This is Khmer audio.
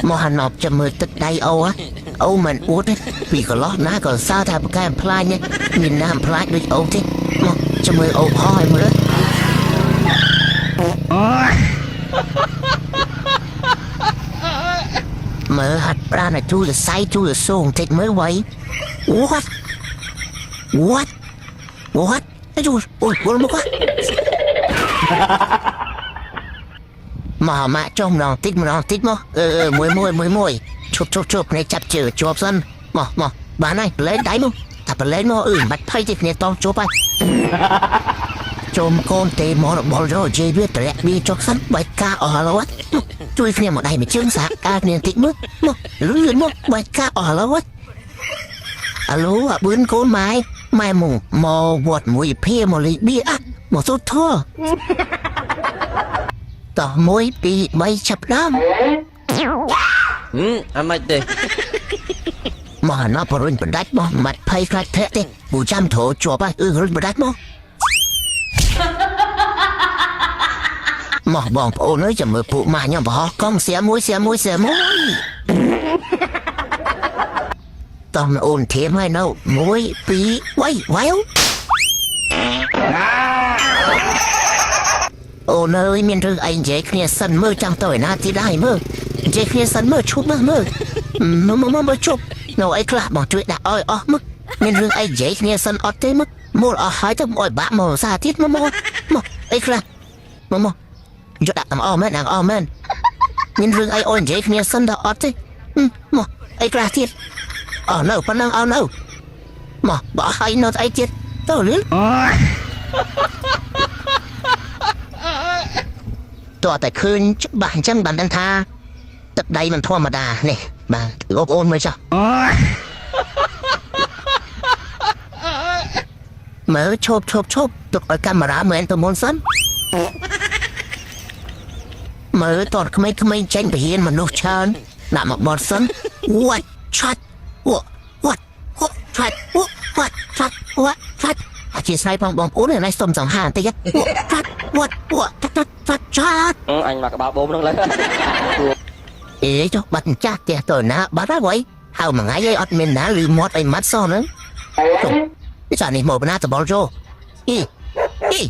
មកហាណប់ចាំមើលទឹកដៃអូហ៎អូមិនអួតទេពីកន្លោះណាក៏សើថាប្រកែផ្លាញមានណាផ្លាញដូចអូទេមកចាំមើលអូហោះឲ្យមើលមើលហាត់ប្រាណឲ្យទូលសៃទូលសងតិចមើលໄວ What What What អីយូអូយវល់មកមកមកចុះម្ដងតិចម្ដងតិចមកអឺអឺមួយមួយមួយមួយឈប់ឈប់ឈប់នេះចាប់ជើជាប់សិនមកមកបានហើយលែងដៃមកតែប្រលែងមកអឺមិនបាច់ភ័យទេគ្នាតជាប់ហើយជុំកូនទេមករបល់យកជេវាតម្លាក់វាចុះសិនបាច់ការអស់ហើយជួយគ្នាមកដៃមួយជើងសហការគ្នាតិចមើលមកលឿនមកបាច់ការអស់ហើយអាឡូអាបឿនកូនម៉ែម៉ែមកមកវត្តមួយភាមកលីបៀអាមកសូធរតោះ1 2 3ចាប់ដើម ហឹមអាម៉េចទេ មកណាបរុញបណ្ដាច់មកមាត់ភ័យខ្លាចធាក់ទេពូចាំត្រូវជាប់ហើយអឺរុញបណ្ដាច់មកមកបងប្អូនអើយចាំមើលពួកម៉ាខ្ញុំបរោះកង់សៀមួយសៀមួយសៀមួយតោះអូនធៀមហើយនៅ1 2 3វ៉ៃអូនអើយមានរឿងអីនិយាយគ្នាសិនមើលចាំទៅឯណាទីដែរមើលនិយាយគ្នាសិនមើលឈប់មើលមើលមើលមើលមើលឈប់នៅអីខ្លះបងជួយដាក់ឲ្យអស់មើលមានរឿងអីនិយាយគ្នាសិនអត់ទេមើលមូលអស់ហើយទៅឲ្យបាក់មកសាទៀតមកមកមកអីខ្លះមកមកយកដាក់តាមអស់មែនដាក់អស់មែនមានរឿងអីអូននិយាយគ្នាសិនដល់អត់ទេមកអីខ្លះទៀតអស់នៅប៉ុណ្ណឹងអស់នៅមកបើឲ្យនៅអីទៀតទៅលឿន តើតែឃើញច្បាស់អញ្ចឹងបានដឹងថាទឹកដីមិនធម្មតានេះបាទអូនអូនមើលចុះមើលឈប់ឈប់ឈប់ទុកឲ្យកាមេរ៉ាមែនទៅមុនសិនមើលតតក្មេងៗចេញពហិនមនុស្សច្រើនដាក់មកបត់សិន What chat What What What chat What What chat What chat អធិស្ឋានផងបងប្អូននេះសុំសង្ហាបន្តិច What chat What What chat chat chat អញមកក្បាលបូមហ្នឹងលើ អេចុះបាត់ចាស់ផ្ទះទៅណាបាត់ហើយវ៉ៃហៅមួយថ្ងៃឯងអត់មានណាឬមាត់អីម៉ាត់សោះហ្នឹងចុះនេះចានេះមកណាតបល់ចូលអីអី